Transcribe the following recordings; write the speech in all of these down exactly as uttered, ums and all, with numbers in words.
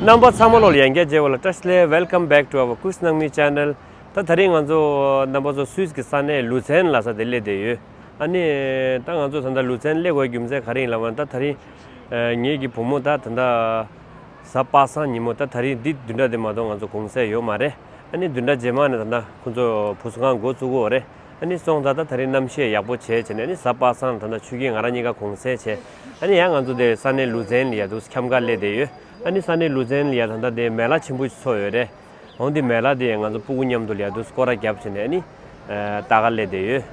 རྣམ་པ་ཚང་མ་ལོ་ལ་ཡང་བསྐྱར་མཇལ་བ་ལ་བཀྲ་ཤིས་བདེ་ལེགས། Welcome back to our Kuis Nangmi channel. ད་དེ་རིང་ང་ཚོ་རྣམ་པ་ཚོ་སུད་སི་གི་ས་གནས་ལུ་ཚན་ལ་ས་དེ་སླེབས་བསྡད་ཡོད། ཨ་ནི་ད་ང་ཚོ་ད་ལྟ་ལུ་ཚན་སླེབས་དགོས་རྒྱུ་མཚན་ག་རེ་ཡིན་ལབ་ན། ད་དེ་རིང་ངེད་ཀྱི་བུ་མོ་ད་ད་ལྟ་གཟའ་པ་སངས་ཉིན་མོ། ད་དེ་རིང་འདི་བདུན་ཕྲག་འདི་མ་གཏོགས་ང་ཚོ་གུང་སེང་ཡོད་མ་རེད། ཨ་ནི་བདུན་ཕྲག་རྗེས་མ་ནས་ད་ལྟ་ཁོ་ཚོ་བུ་གསོ་ཁང་འགོ་བཙུགས་ཀྱི་ཡོད་རེད། ཨ་ནི་སོང་ཙང་ད་དེ་རིང་གནམ་གཤིས་ཡག་པོ་བྱས་བྱས་ནས། ཨ་ནི་གཟའ་པ་སངས་ད་ལྟ་ཆུ་སྐྱིད་ང་རང་གཉིས་ཀ་གུང་སེང་བྱས། ཨ་ནི་ཡང་ང་ཚོ་དེ་ས་གནས་ལུ་ཚན་ལ་ཡ་འདུག་ཁྱམས་ཁར་སླེབས་བསྡད་ཡོད། ཨ་ནི་ས་གནས་ལུ་ཚན་ལ་ཡ་ད་ལྟ་དེ་མེ་ལ་ཆེན་པོ་ཞིག་ཚོགས་ཡོད་རེད། འོང་དེ་མེ་ལ་དེ་ང་ཚོ་སྤུ་གུ་མཉམ་དུ་ལ་ཡ་འདུག་སྐོར་ར་བརྒྱབ་བྱས་ནས། ཨ་ནི་ལྟ་ག་སླེབས་བསྡད་ཡོད།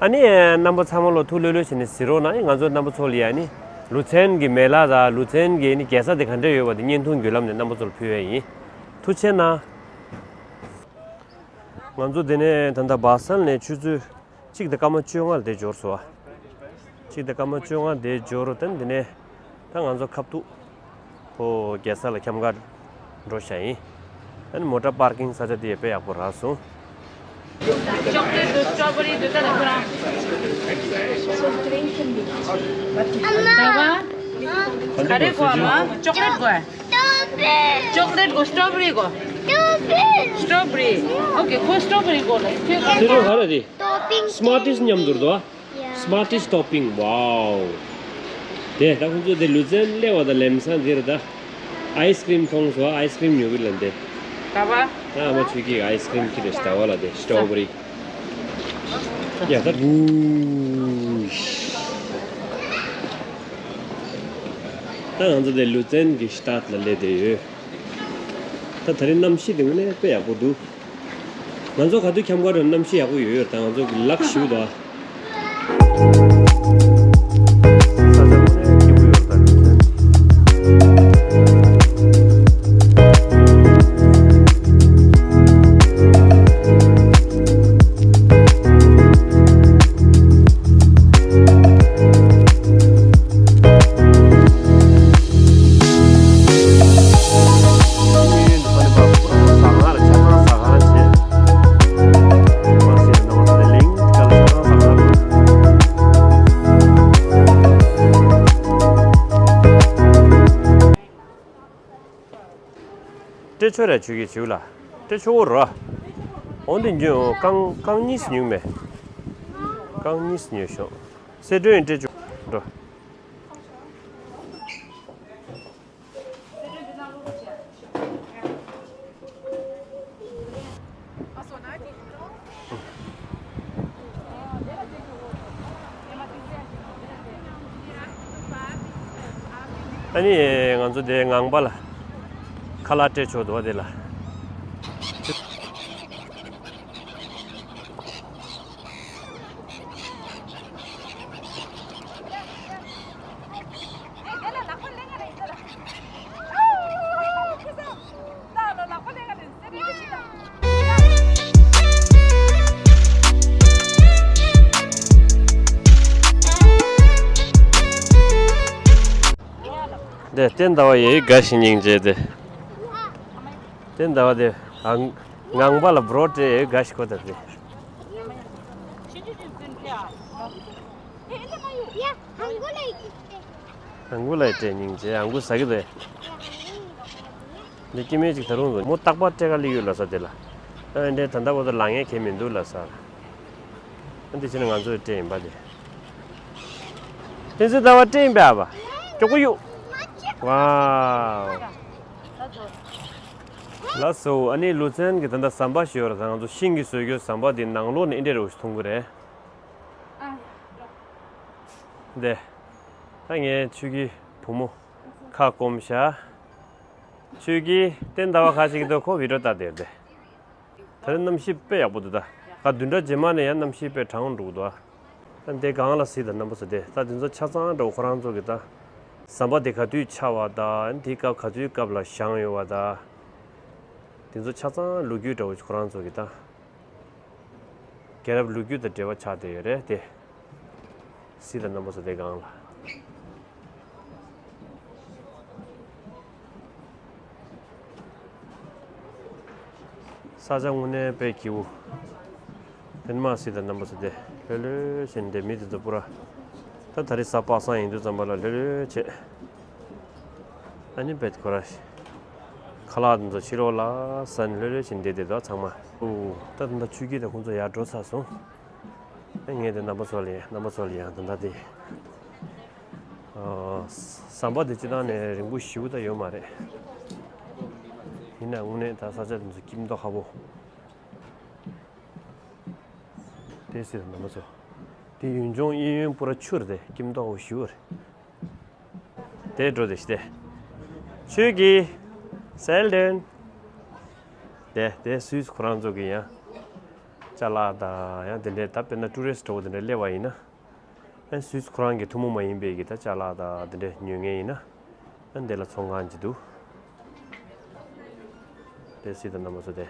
ཨ་ནི་རྣམ་པ་ཚང་མ་ལོ་ཐུགས་ལྷོད་ལྷོད་བྱས་ནས་གཟིགས་རོགས་གནང་། ཨ་ནི་ང་ཚོ་རྣམ་པ་ཚོ་ལ་ཡ་ཨ་ནི་ལུ་ཚན་གྱི་མེ་ལ་དང་ལུ་ཚན་གྱི་ཨ་ནི་རྒྱལ་ས་དེ་ག་འདྲ་ཡོད་པ་དེ་བརྙན་ཐུང་བརྒྱུད་ལམ་ནས་རྣམ་པ་ཚོ་ལ་ཕུལ་ཡ་ཡིན། ཐུགས་རྗེ་གནང་། ང་ཚོ་འདི་ནས་ད་ལྟ་བ་སལ་ནས་ཆུ་ཚོད་གཅིག་དང་སྐར་མ་བཅོ་ལྔ་ལ་དེ་འབྱོར་སོང་བ། གཅིག་དང་སྐར་མ་བཅོ་ལྔ་དེ་འབྱོར་རོ། དེ་འདི་ནས་ད་ང་ཚོ་ཁ་ཐུག་ཁོ་རྒྱལ་ས་ལ་ཁྱམས་ཁར་འགྲོ་བཞག་ཡིན། ཨ་ནི་མོ་ཊ་པར་ཀིང་ས་ཆ་དེ་ཡང་དཔེ་ཡག་པོ་རག་སོང་། ཅོག་ལེཊ་དང་སི་ཊོ་བེ་རི་དེ་ལྟ་ལ་ཁོ་རང་། ད་བ། ག་རེ་དགོས་ཨ་མ། ཅོག་ལེཊ་དགོས། ཅོག་ལེཊ་དགོས། སི་ཊོ་བེ་རི་དགོས། སི་ཊོ་བེ་རི། ཨོ་ཁེ། ཁོ་སི་ཊོ་བེ་རི་དགོས་ལ། ཁྱོད་ག་རེ་དགོས། ག་རེ་རེད། སི་མར་ཊིས་མཉམ་དུ་རེད་དོ། སི་མར་ཊིས་ཊོ་པིང་། ཝའོ། དེ་ད་ཁོང་ཚོ་དེ་ལུ་ཚན་སླེབས་པ་དང་ལམ་སང་དེ་རེད་ད། ཨའི་སི་ཀྲིམ་མཐོང་སོང་། ཨའི་སི་ཀྲིམ་ཉོ་གི་ལ་འདི། ད་བ། ད་ཨ་མ་ཆོས་སྐྱིད་ཨའི་སི་ཀྲིམ་ཁྱེར་རེ་ཞིག་ད་བ་ལ་དེ་སི་ཊོ་བེ་རི། ཡ་ད་བུ། ད་ང་ཚོ་དེ་ལུ་ཚན་གྱི་སི་ཊ་ཊི་ལ་སླེབས་བསྡད་ཡོད། ད་དེ་རིང་གནམ་གཤིས་དེ་དངོས་གནས་དཔེ་ཡག་པོ་འདུག་ང་ཚོ་ག་དུས་ཁྱམས་ཁར་འགྲོ་ན་གནམ་གཤིས་ཡག་པོ་ཡོད་ཡོད། ད་ང་ཚོ་གི་ལག་ཞུ་དང་། སྤྲད་ཆོག་ར་ཆུ་གི་བྱིའུ་ལ། སྤྲད་ཆོག་གོ་ར། འོན་ཏེ་ཉོ་རྐང་རྐང་གཉིས་ཉོས་མེད། རྐང་གཉིས་ཉོས་ཤོག་སེ་འགྲོ་ཡིན། སྤྲད་ཆོག་འགྲོ། ཨ་ནི་ང་ཚོ་དེ་ངང་པ་ལ་ཁ་ལག་སྤྲད་ཆོག་འདུག་བ་དེ་ལ། དེ་བསྟན་ཟླ་བ་ཡི་དགའ་ཞིང་སྙིང་རྗེ་དེ། བསྟན་ཟླ་བ་དེ་ཨང་ངང་པ་ལ་བྲོ་སྤྲད་ཡི་དགའ་ཞིག་གོ་ད་དེ། ཨང་གུ་ལ་ཡི་སྤྲད་སྙིང་རྗེ། ཨང་གུ་ཟ་གི་དེ། འདི་སྐྱེ་དམན་ཅིག་ད་རུང་མོ་རྟག་པར་སྤྲད་ག་སླེབས་ཡོད་ལ་ས་དེ་ལ། ཨ་འདྲའི་ད་ལྟ་བར་དུ་ལངས་ཡས་གང་མི་འདུག་ལ་ས། ཨ་འདི་ཕྱིན་ན་ང་ཚོས་སྤྲད་ཡིན་པ་དེ། བསྟན་འཛིན་ཟླ་བ་སྤྲད་ཡིན་པས་ཨ་ཕ། མགྱོགས་པོ་གཡུག་ཝའོ། ལགས་སོ། ཨ་ནི་ལུ་ཚན་གྱི་ད་ལྟ་ཟམ་པ་ཞིག་ཡོད་རེད། ད་ང་ཚོ་ཤིང་གིས་བཟོས་རྒྱུ་ཟམ་པ་དེ་ནང་ལོགས་ནས་ཨེ་འདྲས་རེ་བ་ཞིག་མཐོང་གི་རེད། འདི། ད་ངའི་ཆོས་སྐྱིད་བུ་མོ་ཁ་སྐོམ་ཤག་ཆོས་སྐྱིད་བསྟན་ཟླ་བ་ཁ་ཅིག་འདུག་ཁོ་བི་ཌིའོ་ལྟ་བསྡད་དེ། ད་རེས་གནམ་གཤིས་དཔེ་ཡག་པོ་འདུག་ད་ག་བདུན་ཕྲག་རྗེས་མ་ནས་ཡང་གནམ་གཤིས་དཔེ་གྲང་འགྲོ་གི་འདུག་ད་འདི་སྒང་ལ་གཟིགས་དང་རྣམ་པ་ཚོ། དེ་ད་དེ་ཚོ་ཆ་ཚང་འདྲ་བོ་ཁོ་རང་ཚོ་གི་ད་ཟམ་པ་དེ་ག་དུས་ཆགས་པ་དང་དེ་སྐབས་ག་དུས་སྐབས་ལ་བཞེངས་ཡོད་པ་དང་། དེ་ཚོ་ཆ་ཚང་ལོ་རྒྱུས་འདྲ་བོ་ཁོ་རང་ཚོ་གི་ད། རྒྱལ་རབས་ལོ་རྒྱུས་དང་འབྲེལ་བ་ཆགས་བསྡད་ཡོད་རེད་དེ། གཟིགས་དང་རྣམ་པ་ཚོ་དེ་སྒང་ལ། ས་ཆ་དངོས་གནས་དཔེ་སྐྱིད་པོ། དེ་ནས་མར་གཟིགས་དང་རྣམ་པ་ཚོ་དེ་ལྷོད་ལྷོད་བྱས་ནས་དེ་མི་དེ་ཚོ་པུ་ར། ད་ད་རེས་གཟའ་པ་སངས་ཡིན་དུས་ཙམ་པ་ལ་ལྷོད་ལྷོད་བྱས། ཨ་ནི་བེད་ཁོ་ར་ཤི། ཁ་ལག་དེ་ཚོ་ཕྱི་ལོགས་ལ་ཟ་ནས་ལྷོད་ལྷོད་བྱས་ནས་བསྡད་བསྡད་འདུག་ཚང་མ། ཨུ། ད་ད་ལྟ་ཆུ་དཀྱིལ་དེ་ཁོང་ཚོ་ཡར་འགྲོ་ཚར་སོང་། ཨེ་ངས་དེ་རྣམ་པ་ཚོ་ལ་ཡ་རྣམ་པ་ཚོ་ལ་ཡ་ད་ལྟ་དེ། ཨ། ཟམ་པ་དེ་སྤྱིར་བཏང་ནས་རིང་པོ་ཞེ་པོ་ད་ཡོད་མ་རེད། ཡིན་ན་དངོས་གནས་ད་ས་ཆ་དེ་ཚོ་སྐྱིད་མདོག་ཁ་པོ། དེ་ཟེར་རྣམ་པ་ཚོ། དེ་ཡུལ་ལྗོངས་གཡས་གཡོན་པུ་ར་ཆུ་རེད་དེ་སྐྱིད་མདོག་ཁ་པོ་ཞེ་པོ་རེད། དེ་འགྲོ་དེ་ཤི་དེ། ཆོས་ཀྱི། སེལ་ཏན། དེ་དེ་སུད་སི་ཁོ་རང་ཚོ་གི་ཡང་། ཅ་ལག་དང་ཡང་དེ་འདྲའི་ད་དཔེར་ན་ཊུ་རི་སི་འདྲ་བོ་དེ་འདྲ་སླེབས་པ་ཡིན་ན། ཨ་སུད་སི་ཁོ་རང་གི་ཐུན་མོང་མ་ཡིན་པའི་གི་ད་ཅ་ལག་དང་དེ་འདྲ་ཉོ་མཁན་ཡིན་ན། ཨ་འདི་ལ་ཚོང་ཁང་ཅིག་འདུག་དེ་སྲིད་དུ་རྣམ་པ་ཚོ་དེ།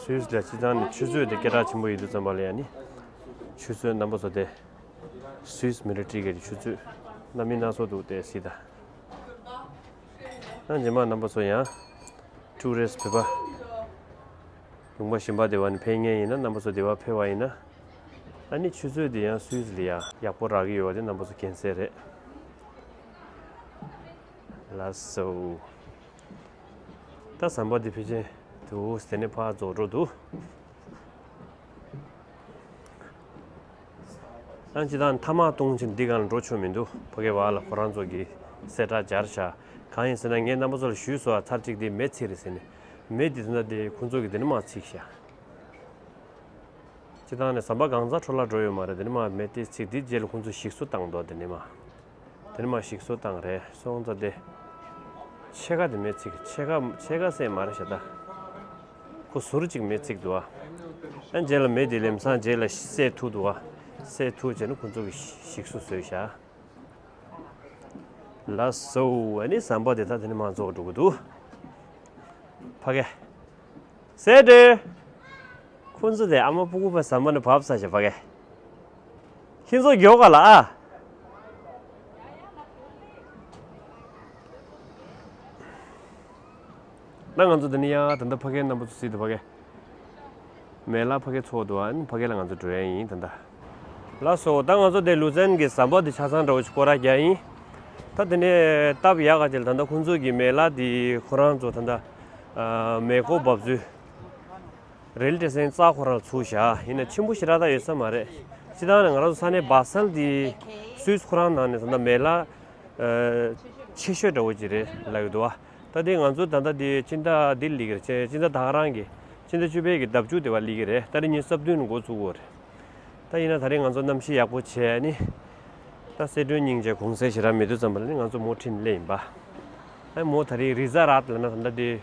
སུད་སི་ལ་སྤྱིར་བཏང་ནས་ཆུ་ཚོད་དེ་སྐད་གྲགས་ཆེན་པོ་ཡིན་དུས་ཙམ་པ་ལ་ཡང་ནི། ཆུ་ཚོད་རྣམ་པ་ཚོ་དེ། སུད་སི་མི་ལི་ཊི་རི་གི་ཆུ་ཚོད། སྣ་མིན་སྣ་ཚོགས་འདུག་དེ་སྲིད་ད། ཨ་རྗེས་མ་རྣམ་པ་ཚོ་ཡང་། ཊུ་རི་སི་བོད་པ། ལུང་པ་གཞན་པ་དེ་བ་ནས་ཕེབས་མཁན་ཡིན་ན་རྣམ་པ་ཚོ་དེ་བ་ཕེབས་པ་ཡིན་ན། ཨ་ནི་ཆུ་ཚོད་དེ་ཡང་སུད་སི་ལ་ཡ་ཡག་པོ་རག་གི་ཡོད་པ་དེ་རྣམ་པ་ཚོ་མཁྱེན་གསལ་རེད། ལགས་སོ། ད་ཟམ་པ་འདི་ཕལ་ཆེར་འདུག་དེ་ནས་ཕར་རྫོགས་འགྲོ་འདུག་ཨ་ཅི་དང་ཐ་མག་གཏོང་ཕྱིར་འདི་གང་ལ་འགྲོ་ཆོག་མི་འདུག་ཕ་གི་བར་ལ་ཁོ་རང་ཚོ་གི་གསལ་བསྒྲགས་སྦྱར་བཞག་གང་ཡིན་ཟེར་ན་ངས་རྣམ་པ་ཚོ་ལ་ཞུས་སོང་ཚར་གཅིག་འདི་མེ་འཚིག་རེད་ཟེར་ནས། མེ་འདི་ཚོ་ན་དེ་ཁོང་ཚོ་གི་འདི་ནས་མར་འཚིག་བཞག་སྤྱིར་བཏང་ནས་ཟམ་པ་གང་ཚ་འཕྲོ་བརླག་འགྲོ་ཡོད་མ་རེད། དེ་ནས་མར་མེ་དེ་འཚིག་དེ་རྗེས་ལ་ཁོང་ཚོས་ཞིག་གསོ་བཏང་འདུག་དེ་ནས་མར། དེ་ནས་མར་ཞིག་གསོ་བཏང་རེད་སོང་ཙང་དེ། ཕྱེད་ཀ་དེ་མེ་འཚིག་ཕྱེད་ཀ་ཕྱེད་ཀ་ཟད་མ་རེད་ཤག་ད། ཁོ་ཟུར་གཅིག་མེ་འཚིག་འདུག་ཨ། ཨ་རྗེས་ལ་མེ་དེ་ལམ་སང་རྗེས་ལ་སད་ཐུབ་འདུག་ཨ། སད་ཐུབ་བྱས་ན་ཁོང་ཚོ་གི་ཞིག་གསོ་བཟོས་ཤག་ལགས་སོ། ཨ་ནི་ཟམ་པ་དེ་ད་དེ་ནས་མར་རྫོགས་འགྲོ་གི་འདུག་ཕ་གི། སེ་འབྲས། ཁོང་ཚོ་དེ་ཨ་མ་སྤུ་གུ་ཕ་ཟམ་པ་ནས་བབས་ཚར་ཤག་ཕ་གི། ཁྱེད་ཚོ་མགྱོགས་ག་ལ་ཨ། ད་ང་ཚོ་དེ་ནས་ཡང་ད་ལྟ་ཕ་གིའི་རྣམ་པ་ཚོ་སྲིད་དུ་ཕ་གི། མེ་ལ་ཕ་གི་ཚོགས་འདུག་ཨ་ནི་ཕ་གི་ལ་ང་ཚོ་འགྲོ་ཡ་ཡིན་ད་ལྟ། ལགས་སོ། ད་ང་ཚོ་དེ་ལུ་ཛན་གྱི་ཟམ་པ་དེ་ཆ་ཚང་འདྲ་བོ་ཞིག་སྐོར་ར་རྒྱག་ཡིན། ད་དེ་ནས་སྟབས་ཡག་ག་ཅིག་ལ་ད་ལྟ་ཁོང་ཚོ་གི་མེ་ལ་དེ་ཁོ་རང་ཚོ་ད་ལྟ་མེ་འཁོར་འབབ་ཚུལ། རེལ་ཏེ་སེང་རྩ་ཁོ་རང་ཚུགས་བཞག་ཡིན་ན་ཆེན་པོ་ཞེ་དྲག་ད་ཡོད་ས་མ་རེད། སྤྱིར་བཏང་ནས་ང་རང་ཚོ་ས་གནས་སྦ་སལ་དེ་སུད་སི་ཁོ་རང་ནང་ནས་ད་ལྟ་མེ་ལ་ཆེ་ཤོས་འདྲ་བོ་ཅིག་རེད་ལབ་ཡོད་འདུག་བ། ད་དེ་ང་ཚོ་ད་ལྟ་དེ་སྤྱི་ཟླ་འདི་སླེབས་ཀྱི་རེད། སྤྱི་ཟླ་ད་ག་རང་གི་སྤྱི་ཟླ་བཅུ་པའི་གི་ཟླ་བཅུ་དེ་བ་སླེབས་ཀྱི་རེད། ད་རེས་ཉི་ཤུ་རྩ་བདུན་ནས་འགོ་བཙུགས་ཡོད་རེད། ད་ཡིན་ན་ད་རེས་ང་ཚོ་གནམ་གཤིས་ཡག་པོ་བྱས་ནི། ད་སེ་འབྲས་སྙིང་རྗེ་གུང་སེང་ཞེ་དྲག་མེད་དུས་ཙམ་པ་ལ་ནི་ང་ཚོ་མོ་ཁྲིད་ནས་སླེབས་ཡིན་པ། ཨ་མོ་ད་རེས་རི་ཛ་རཱད་ལབ་ན་ད་ལྟ་དེ།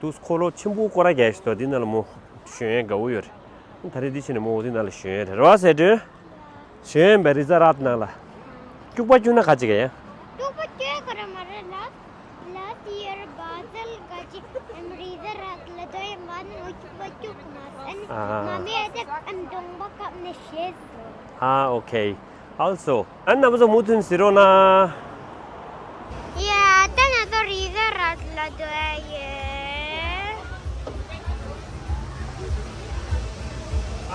དུས་འཁོར་ལོ་ཆེན་པོ་སྐོར་ར་རྒྱག་ཞིག་འདུག་འདི་ནང་ལ་མོ་ཞོན་ཡས་དགའ་བོ་ཡོད་རེད། ད་རེས་འདི་ཕྱིན་ནས་མོ་འོ་འདི་ནང་ལ་ཞོན་ཡས་རེད་རེད་བ་སེ་འབྲས། ཞོན་ཡས་པའི་རི་ཛ་རཱད་ནང་ལ། སྐྱུག་པ་སྐྱུག་ན་ག་ཅིག་ག་ཡ། སྐྱུག་པ་སྐྱུག་གི་རེད་མ་རེད་ལ། Last year Basel ག་ཅིག་ཨམ་རི་ཛ་རཱད་ལ་དོ་ཡ་མ་ནི་འོ་སྐྱུག་པ་སྐྱུག་མ་སན། ཨ། མ་མེད་དེ་ཨམ་གདོང་པ་བཀབ་ནས་ཤེས་སོ། ཨ་ཨོ་ཁེ། Also ཨ་ནི་རྣམ་པ་ཚོ་མུ་མཐུད་ཟེར་རོགས་གནང་། ཡ་ད་ང་ཚོ་རི་ཛ་རཱད་ལ་སྡོད་ཡ་ཡོད།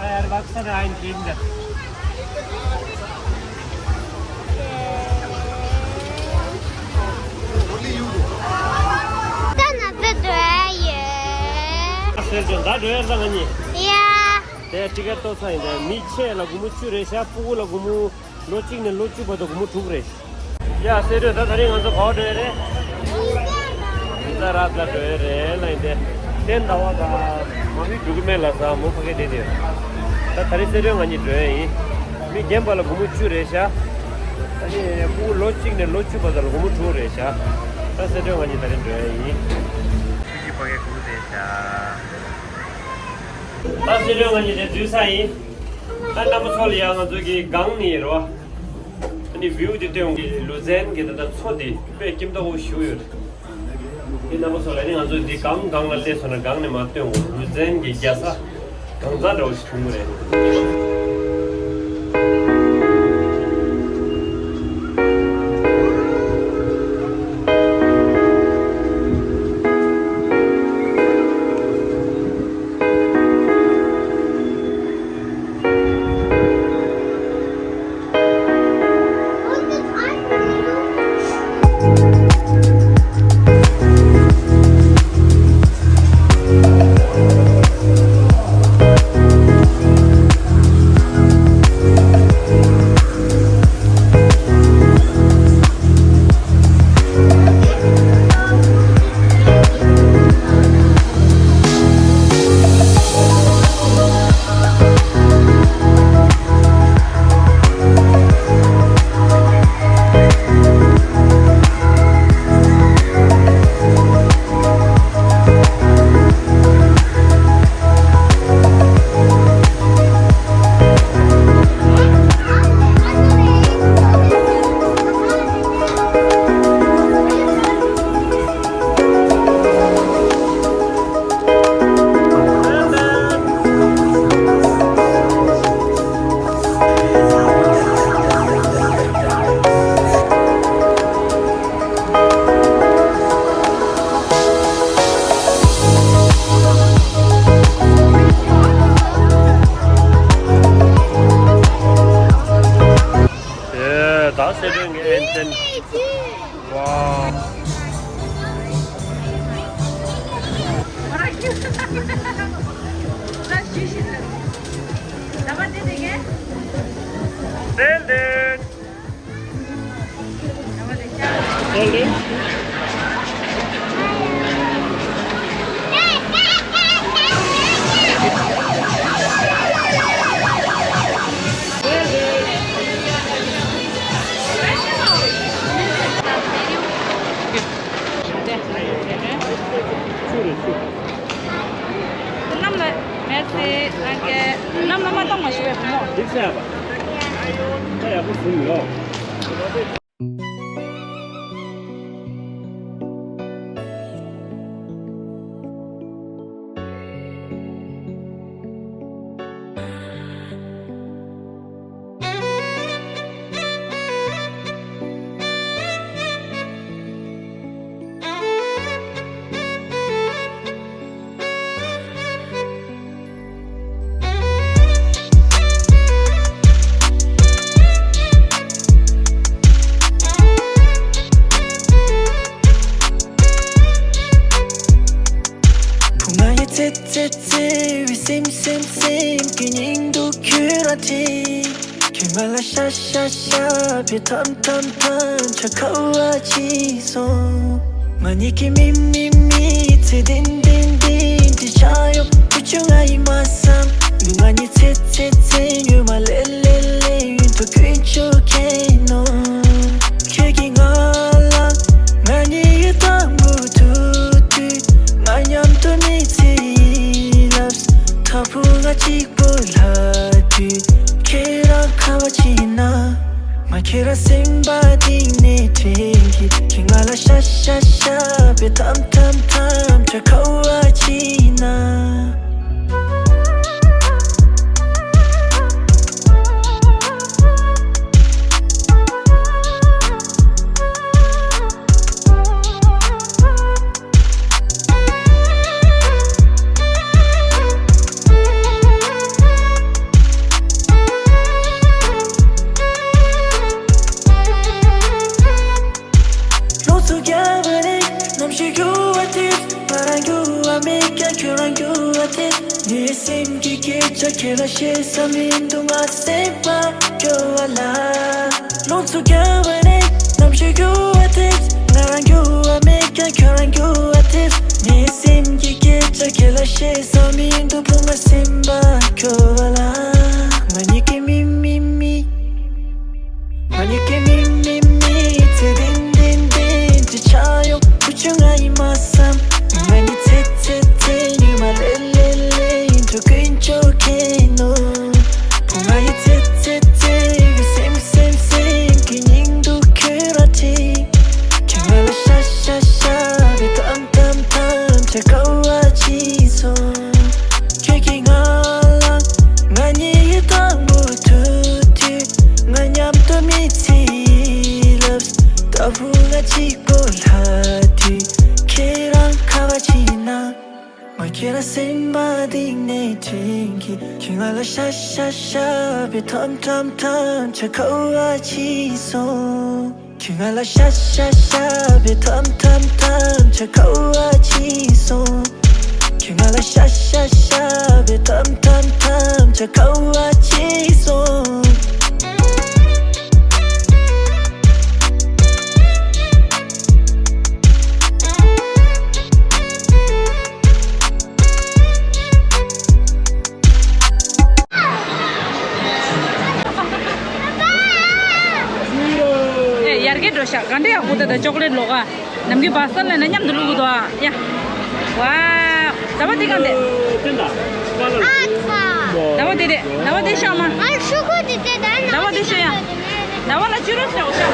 I have Aksara and Kinder. ད་ང་ཚོ་སྡོད་ཡ་ཡོད། ཟེར་བྱུང་ད་སྡོད་ཡ་ད་ང་གཉིས། ཡ། དེ་ཊི་ཀེ་ཊི་ཏོག་ཙམ་ཡིན་ཏེ་མི་ཆེ་ལ་སྒོར་མོ་བཅུ་རེད་ཤག་སྤུ་གུ་ལ་སྒོར་མོ་ལོ་གཅིག་ནས་ལོ་བཅུ་བར་དུ་སྒོར་མོ་དྲུག་རེད། ཡ་སེ་འབྲས་ད་ད་རིང་ང་ཚོ་ག་པར་འགྲོ་ཡ་རེད། རི་ཛ་རཱད་ལ་འགྲོ་ཡ་རེད་ལ་ཡིན་ཏེ། དེ་ཟླ་བ་དང་མ་མི་འགྲོ་གི་མེད་ལ་ས་མོ་ཕ་གི་བསྡད་དེ། ད་ད་རིང་སེ་འབྲས་ང་གཉིས་འགྲོ་ཡ་ཡིན། མི་རྒན་པ་ལ་སྒོར་མོ་བཅུ་རེད་ཤག་ཨ་ནི་སྤུ་གུ་ལོ་གཅིག་ནས་ལོ་བཅུ་བར་དུ་ལ་སྒོར་མོ་དྲུག་རེད་ཤག་ད་སེ་འབྲས་ང་གཉིས་ད་རིང་འགྲོ་ཡ་ཡིན། ཆུ་བཞི་ཕ་གིའི་སྒོར་མོ་བསྡད་ཤག་ད་སེ་འབྲས་ང་གཉིས་དེ་འཛུལ་ས་ཡིན། ད་རྣམ་པ་ཚོ་ལ་ཡང་ང་ཚོ་གི་སྒང་ནས་རོ། ཨ་ནི་བིའུ་དེ་སྟོན་གི་ལུ་ཛན་གི་ད་ལྟ་མཚོ་དེ་དཔེ་སྐྱིད་མདོག་པོ་ཞེ་པོ་ཡོད་རེད། དེ་རྣམ་པ་ཚོ་ལ་ནི་ང་ཚོ་འདི་སྒང་སྒང་ལ་སླེབས་སོང་ན་སྒང་ནས་མར་སྟོན་གོ་ལུ་ཛན་གི་རྒྱལ་ས་གང་ཚང་འདྲ་བོ་ཞིག་བྱུང་གི་རེད། Wow. Nailed it. གནམ་ལ་མེད་ཚེ་རང་གི་གནམ་ལ་མ་གཏོང་མ་ཞུ་བའི་བུ་མོ། འགྲིག་ས་ཡ་པ། ད་ཡག་པོ་བཟུང་ཡོད། བུ་ང་ཡི་ཚེ་ཚེ་ཚེ་བའི་སེམས་སེམས་སེམས་ཀྱི་སྙིང་སྡུག་ཁྱོད་རང་དྲན། ཁྱོད་ང་ལ་ཤ་ཤ་ཤ་བའི་ཐམ་ཐམ་ཐམ་ཆ་ཁ་བ་ཅི་སོང་། ང་གཉིས་ཀྱི་མི་མི་མི་ཚེ་བདུན་བདུན་བདུན་དྲི་ཆ་ཡོང་བུ་ཆུང་ང་ཡི་མ་བསམ་ལུས་ང་གཉིས་ཚེ་ཚེ་ཚེ་ཉུལ་མ་ལེ་ལེ་ལེ་ཡུན་དུ་ཀུན་སྤྱོད་མཁན་ནོ། ཁྱོད་ཀྱིས་ང་ལ་ང་གཉིས་ཡི་དང་པོ་ཐུག་དུས་ང་མཉམ་དུ་མི་ཚེ་ལབ་ཐ་ཕུ་ང་གཅིག་པོ་ལྷ་དུས་ཁྱེད་རང་ཁ་བ་ཅི་ན། ང་ཁྱེད་རང་སེམས་པ་གཏིང་ནས་དྲན་གི། ཁྱེད་ང་ལ་ཤ་ཤ་ཤ་བའི་ཐམ་ཐམ་ཐམ་ཆ་ཁ་བ་ཅི་ན། ལོ་ཚོད་བརྒྱ་པ་རེད། ནམ་ཞིག་འགྱུར་བ་དེ། ང་རང་འགྱུར་བ་མེད་ཀྱང་ཁྱོད་རང་འགྱུར་བ་དེ། ངའི་སེམས་ཀྱི་སྐད་ཆ་ཁྱེད་ལ་བཤད་ས་མི་འདུག་ང་སེམས་པ་སྐྱོ་བ་ལ། ལོ་ཚོད་བརྒྱ་པ་རེད། ནམ་ཞིག་འགྱུར་བ་དེ། ང་རང་འགྱུར་བ་མེད་ཀྱང་ཁྱོད་རང་འགྱུར་བ་དེ། ངའི་སེམས་ཀྱི་སྐད་ཆ་ཁྱེད་ལ་བཤད་ས་མི་འདུག་བུ་ང་སེམས་པ་སྐྱོ་བ་ལ། ང་གཉིས་ཀྱི་མི་མི་མི། ང་གཉིས་ཀྱི་མི་མི་མི་ཚེ་བདུན་བདུན་བདུན་དྲི་ཆ་ཡོང་བུ་ཆུང་ང་ཡི་མ་བསམ། ང་གཉིས་ཚེ་ཚེ་ཚེ་ཉུལ་མ་ལེ་ལེ་ལེ་ཡུན་དུ་ཀུན་སྤྱོད་མཁན་ནོ། བུ་ང་ཡི་ཚེ་ཚེ་ཚེ་བའི་སེམས་སེམས་སེམས་ཀྱི་སྙིང་སྡུག་ཁྱོད་རང་དྲན། ཁྱོད་ང་ལ་ཤ་ཤ་ཤ་བའི་ཐམ་ཐམ་ཐམ་ཆ་ཁ་བ་ཅི་སོང་། ཁྱོད་ཀྱིས་ང་ལ་ང་གཉིས་ཡི་དང་པོ་ཐུག་དུས་ང་མཉམ་དུ་མི་ཚེ་ལབ་ལྟ་བུ་ང་གཅིག་པོ་ལྷ་དུས་ཁྱེད་རང་ཁ་བ་ཅི་ན། ང་ཁྱེད་རང་སེམས་པ་གཏིང་ནས་དྲན་གི། ཁྱོད་ང་ལ་ཤ་ཤ་ཤ་བའི་ཐམ་ཐམ་ཐམ་ཆ་ཁ་བ་ཅི་སོང་། ཁྱོད་ང་ལ་ཤ་ཤ་ཤ་བའི་ཐམ་ཐམ་ཐམ་ཆ་ཁ་བ་ཅི་སོང་། ཁྱོད་ང་ལ་ཤ་ཤ་ཤ་བའི་ཐམ་ཐམ་ཐམ་ཆ་ཁ་བ་ཅི་སོང་། ཨེ་ཡར་རྒྱས་འགྲོ་ཤག་ག་འདྲ་ཡག་པོ་འདུག་ད་ཅོག་ལེ་ཊི་ལོག་ག་ནམ་རྒྱུན་བ་སལ་ལ་ནས་མཉམ་དུ་བླུག་གི་འདུག་ཨ། ཡ། ཝའོ། ཟླ་བ་འདི་གང་འདི། ཨ་ཚ། ཟླ་བ་འདི་རེད། ཟླ་བ་འདི་ཤོག་མ། ཨ་ཤོག་གུ་འདི་དེ་ད་ན། ཟླ་བ་འདི་ཤོག་ཡ། ཟླ་བ་ལ་བཅུ་རོ་ཤོག་ཤོག་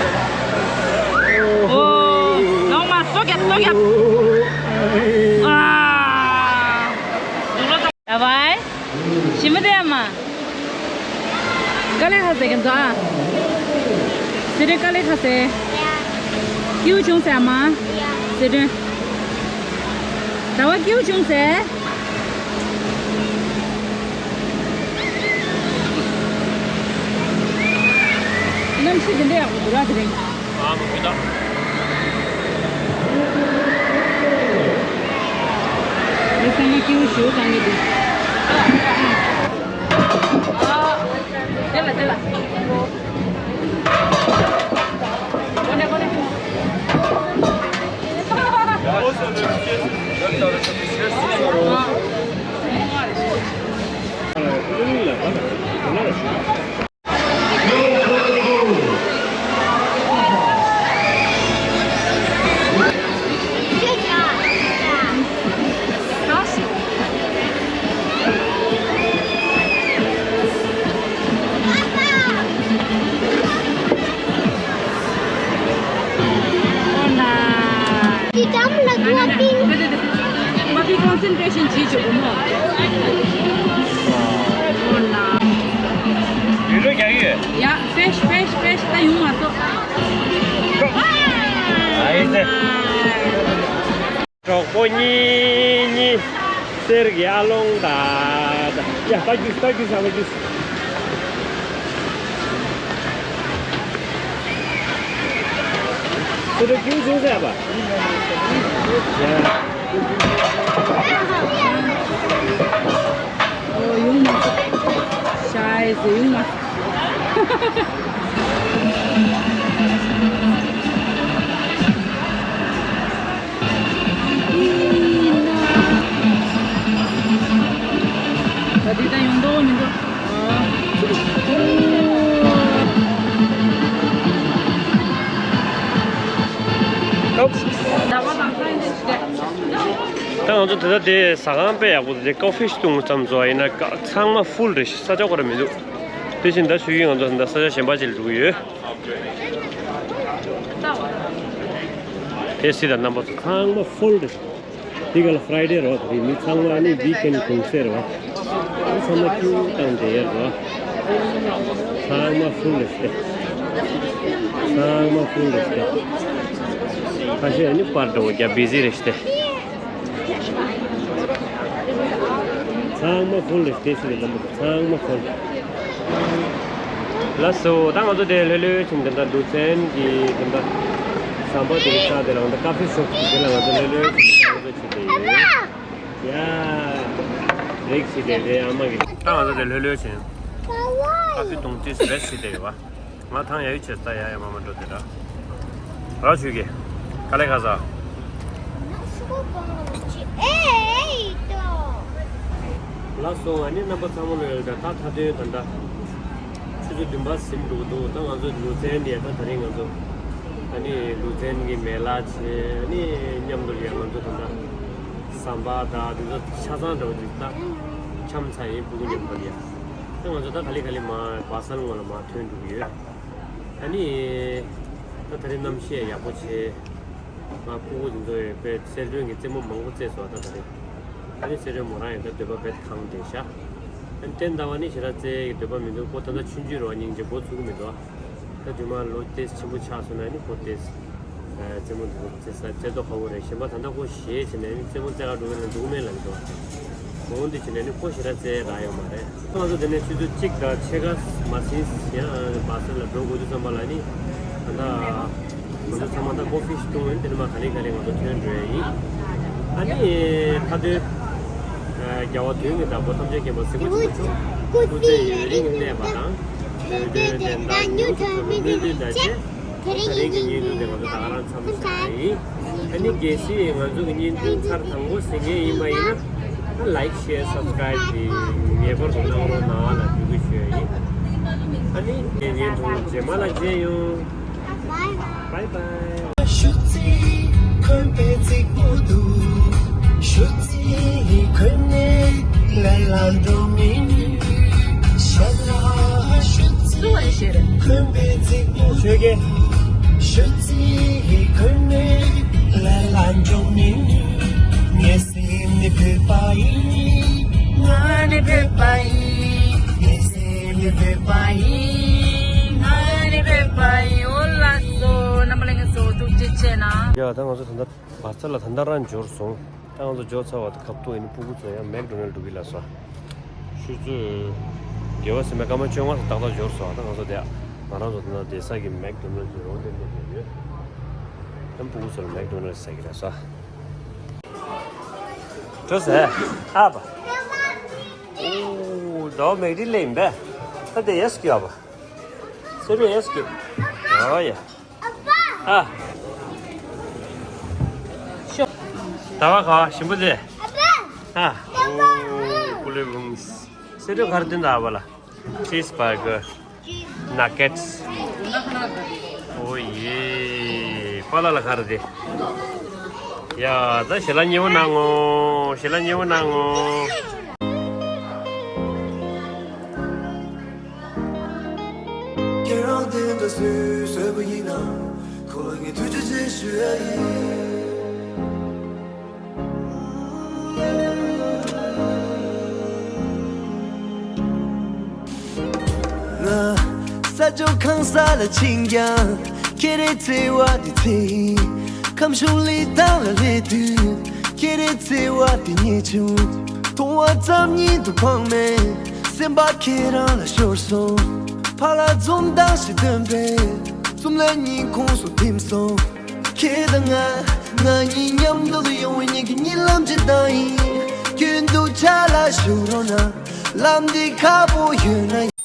ཨོ། ནོ་མ་སོ་རྒྱབ་སོ་རྒྱབ། ཨ། ཟླ་བ། ཞི་མི་དེ་ཡ་མ། དཀའ་ལས་ཁག་ཟེར་གི་འདུག་ཨ། སི་ཏྲོན་དཀའ་ལས་ཁག་ཟེར། སྐྱིད་པོ་བྱུང་ཟེར་ཨ་མ། སི་ཏྲོན། ཟླ་བ་སྐྱིད་པོ་བྱུང་ཟེར། གནམ་གཤིས་འདི་འདྲ་ཡག་པོ་འདུག་ར་དེ་རིང་། ཨ་མ་གི་ད། ལེ་ས་མ་ཀིའུ་ཞུ་དང་ནི་དུ། དེ་ལ་དེ་ལ། Concentration བྱེད་ཆོག་གོ་མོ། ཡུལ་ལོ་རྒྱག་ཡོད། ཡ། Fresh, fresh, fresh. ད་ཡོང་མ་སོང་། ཨ་ཡེ་ཟེར། གྲོགས་པོ་གཉིས་གཉིས། གསེར་གྱི་ཨ་ལོང་ད། ཡ། ལྟ་རྒྱུ་ལྟ་རྒྱུ་ཟ་ལྟ་རྒྱུ། སུ་རེ་ཀིའུ་བྱུང་ཟེར་བ། ཡ། ཨོ་ཡོང་མ་སོང་། ཤ་ཡེ་ཟེར་ཡོང་མ་སོང་། ད་འདི་ད་ཡོང་འདོད་མི་འདུག་ཨ། ད་ང་ཚོ་ད་ལྟ་དེ་ཟ་ཁང་དཔེ་ཡག་པོ་འདུག་དེ་ཀོ་ཕི་བཏུང་ཙམ་བཟོ་ཡིན་ན་ཚང་མ་ཧྥུལ་རེད། ས་ཆ་ཁོ་ར་མི་འདུག་དེ་བཞིན་ད་ཞུ་ཡིན། ང་ཚོ་ད་ས་ཆ་གཞན་པ་ཅིག་ལ་འགྲོ་གི་ཡོད། དེ་སྲིད་ད་རྣམ་པ་ཚོ་ཚང་མ་ཧྥུལ་རེད། འདི་ག་ལ་ཕ་རའེ་ཌེ་རེད་བ། དེ་རིང་མི་ཚང་མ་ནི་ཝིག་ཨེན་གུང་སེང་རེད་བ། ཚང་མ་ཀིའུ་བཏང་བསྡད་ཡོད་རེད་བ། ཚང་མ་ཧྥུལ་རེད་ཤག་ཚང་མ་ཧྥུལ་རེད་ཤག་ཁ་ཤས་ནི་པར་འདྲ་བོ་རྒྱག་བི་ཟི་རེད་ཤག་ཚང་མ་ཧྥུལ་རེད་ཤག་དེ་སྲིད་ལ་ཚང་མ་ཧྥུལ། ལགས་སོ། ད་ང་ཚོ་དེ་ལྷོད་ལྷོད་བྱས་དེ་འདྲ་ལུ་ཚན་གྱི་དེ་འདྲ་ཟམ་པ་དེ་གི་ས་དེ་ལ་ང་ཚོ་ཀ་ཕི་ཤོབ་དེ་ལ་ང་ཚོ་ལྷོད་ལྷོད་བྱས་དེ་འདྲ་ང་ཚོ་བྱེད་དེ་ཡོད། ཡ། རིགས་ཤིག་དེ་དེ་ཨ་མ་གི། ད་ང་ཚོ་དེ་ལྷོད་ལྷོད་བྱས། ཀ་ཕི་བཏུང་དུས་རེ་ཞིག་དེ་ཡོད་བ། ང་ཐང་ཡ་ཡི་ཆེ་ས་ཡ་ཡ་མ་མ་འགྲོ་དེ་འདྲ། ར་ཆུ་གི། ཀ་ལེ་ཁ་ས། ལགས་སོ། ཨ་ནི་རྣམ་པ་ཚང་མ་ལོས་ཡོད་ད། ད་མཐའ་དོན་ད་ལྟ་ཆུ་ཚོད་བདུན་པ་ཟིན་འགྲོ་གི་འདུག་ད་ང་ཚོ་ལུ་ཚན་ནས་ད་དེ་རིང་ང་ཚོ་ཨ་ནི་ལུ་ཚན་གྱི་མེ་ལ་བྱས། ཨ་ནི་མཉམ་དུ་ཡ་ང་ཚོ་ད་ལྟ་ཟམ་པ་དང་དེ་ཚོ་ཆ་ཚང་འདྲ་བོ་ཅིག་ད་འཆམ་ཚར་ཡིན། ཕྲུ་གུ་མཉམ་དུ་ཡ། ད་ང་ཚོ་ད་ག་ལེ་ག་ལེ་མར་བ་སལ་ངོས་ལ་མར་ཐོན་འགྲོ་གི་ཡོད། ཨ་ནི། ད་ད་རེས་གནམ་གཤིས་ཡག་པོ་བྱས། ང་ཕྲུ་གུ་དེ་ཚོ་ཡོད་པས་གསལ་སྒྲོན་གྱི་རྩེད་མོ་མང་པོ་རྩེས་སོང་ད་ད་རེས། ཨ་ནི་གསལ་སྒྲོན་མོ་རང་ཡང་ད་འདོད་པ་རྦད་ཁེངས་བསྡད་ཤག་ཨ་ནི་ཏན་ཏན་ད་བ་ནི་ཞེ་དྲག་རྩེད་ཀྱི་འདོད་པ་མི་འདུག་ཁོ་ད་ལྟ་ཆུང་ཆུང་རེད་བ། སྙིང་རྗེ་འགོ་ཚུགས་ཀྱི་མི་འདུག་ད་དུས་མ་ལོ་ཏོག་ཙམ་ཆེན་པོ་ཆགས་སོང་ན་ནི་ཁོ་ཏོག་ཙམ། རྩེད་མོ་འདི་ཚོ་རྩེ་ས་རྩེ་ཏོག་ཁ་པོ་རེད། གཞན་པ་ད་ལྟ་ཁོ་ཞེད་བྱས་ནས་ནི་རྩེད་མོ་རྩེ་ག་འགྲོ་གི་ན་འགྲོ་གི་མེད་ལབ་ཀྱི་འདུག་མོ་འདི་བྱས་ནས་ནི་ཁོ་ཞེ་དྲག་རྩེ་རག་ཡོད་མ་རེད། ང་ཚོ་དེ་ནས་ཆུ་ཚོད་གཅིག་དང་ཕྱེད་ཀ་མ་ཟིན་ཡང་བ་སལ་ལ་འགྲོ་དགོས་དུས་ཙམ་པ་ལ་ནི་ད་ལྟ་ང་ཚོ་ཚང་མ་ད་ཀོ་ཕི་ཞིག་བཏུང་ཡིན། དེ་ནས་མ་ག་ལེ་ག་ལེ་ང་ཚོ་ཐོན་འགྲོ་ཡ་ཡིན། ཨ་ནི་མཐའ་དོན། རྒྱལ་བ་དོན་གྱི་བདག་པོ་ཐམས་ཅད་མཁྱེན་པ་གཟིགས་པ་ཆེན་པོ་མཆོག་སྐུ་ཚེ་ཡུན་རིང་གནས་པ་དང་། དོན་དོན་ལྡན་དང་མྱུར་མཐོང་མི་ལུས་ལ་གཅེས། དེ་རིང་གི་བརྙན་ཐུང་དེ་ང་ཚོ་ད་ག་རང་མཚམས་བཞག་ཡིན། ཨ་ནི་གལ་སྲིད་ང་ཚོ་གི་བརྙན་ཐུང་ཚར་དང་པོ་གཟིགས་མཁན་ཡིན་པ་ཡིན་ན། ལའིག་ཤེར་སབ་སི་ཀ་རའིབ་དེ་ངེས་པར་དུ་གནང་རོགས་གནང་ལ་འབོད་སྐུལ་ཞུ་ཡ་ཡིན། ཨ་ནི་བརྙན་ཐུང་རྗེས་མ་ལ་མཇལ་ཡོང་། Bye bye. ཡ་ད་ང་ཚོ་ད་ལྟ་བ་ཚ་ལ་ད་ལྟ་རང་འབྱོར་སོང་། ད་ང་ཚོ་འབྱོར་ཚར་བ་དང་ཁ་ཐུག་ཡིན་ན་ཕྲུ་གུ་ཚོ་ཡང་མེག་ཌོ་ནལ་འགྲོ་གི་ལབ་སོང་། ཆུ་ཚོད་བརྒྱད་པ་ཟིན་པའི་སྐར་མ་བཅོ་ལྔ་ཙམ་ཏག་ཏག་འབྱོར་སོང་། ད་ང་ཚོ་དེ་ ང་རང་ཚོ་འདི་ན་བསྡད་ས་གི་མེག་ཌོ་ནལ་གྱི་རོགས་འདེམས་ནས་ཡོད། ཨམ་ཕྲུ་གུ་ཚོར་མེག་ཌོ་ནལ་ཟེར་གི་རེད་ས། འགྲོ་ཟེར། ཨ་པ། ཨོ། ཟླ་བ་མེག་ཌི་ལེ་ཡིན་པས། ད་དེ་ཡེ་སི་ཀྱི་ཨ་པ། སེ་རུ་ཡེ་སི་ཀྱི། ཨོ་ཡ། ཨ། ཤོ། ཟླ་བ་ག་བ་ཞིམ་པོ་ཟེ། ཨ། ཨོ། ཀུ་ལེ་བུང་། སེ་རུ་ག་རེ་སྟོན་ད་ཨ་པ་ལ། ཅིས་བར་གར། ནག་ཀེཊ། ཨོ་ཡེ། པཱ་ལགས་ལ་ག་རེ་དེ། ཡ། ད་ཞལ་ལག་མཉེས་པོ་གནང་ངོ་། ཞལ་ལག་མཉེས་པོ་གནང་ངོ་། ཁྱེད་རང་དེ་འདྲ་སུས་བཟོས་པ་ཡིན་ན། ཁོ་ལ་ངས་ཐུགས་རྗེ་ཆེ་ཞུ་ཡ་ཡིན། ང་ས་ཕྱོགས་གང་ས་ལ་ཕྱིན་ཀྱང་། ཁྱེད་རའི་བརྩེ་བ་དེ་ཚེ་ཡིན། ཁམས་གཞུང་ལི་ཐང་ལ་སླེབས་དུས། ཁྱེད་རའི་བརྩེ་བ་དེ་རྙེད་བྱུང་། མཐོང་བ་ཙམ་ཉིད་དུ་ཕངས་མེད། སེམས་པ་ཁྱེད་རང་ལ་ཤོར་སོང་། ཕར་ལ་འཛུམ་མདངས་ཤིག་སྟོན་པས། ཙམ་ལ་སྙིང་ཁོང་སུ་ཐིམ་སོང་། ཁྱེད་དང་ང་། ང་གཉིས་མཉམ་དུ་ལ་ཡོང་བའི་ཉིན་གྱི་གཉིད་ལམ་ཇི་ལྟར་ཡིན། རྒྱུན་དུ་ཆ་ལ་བཞུགས་རོགས་གནང་། ལམ་འདི་ཁག་པོ་ཡོད་ན།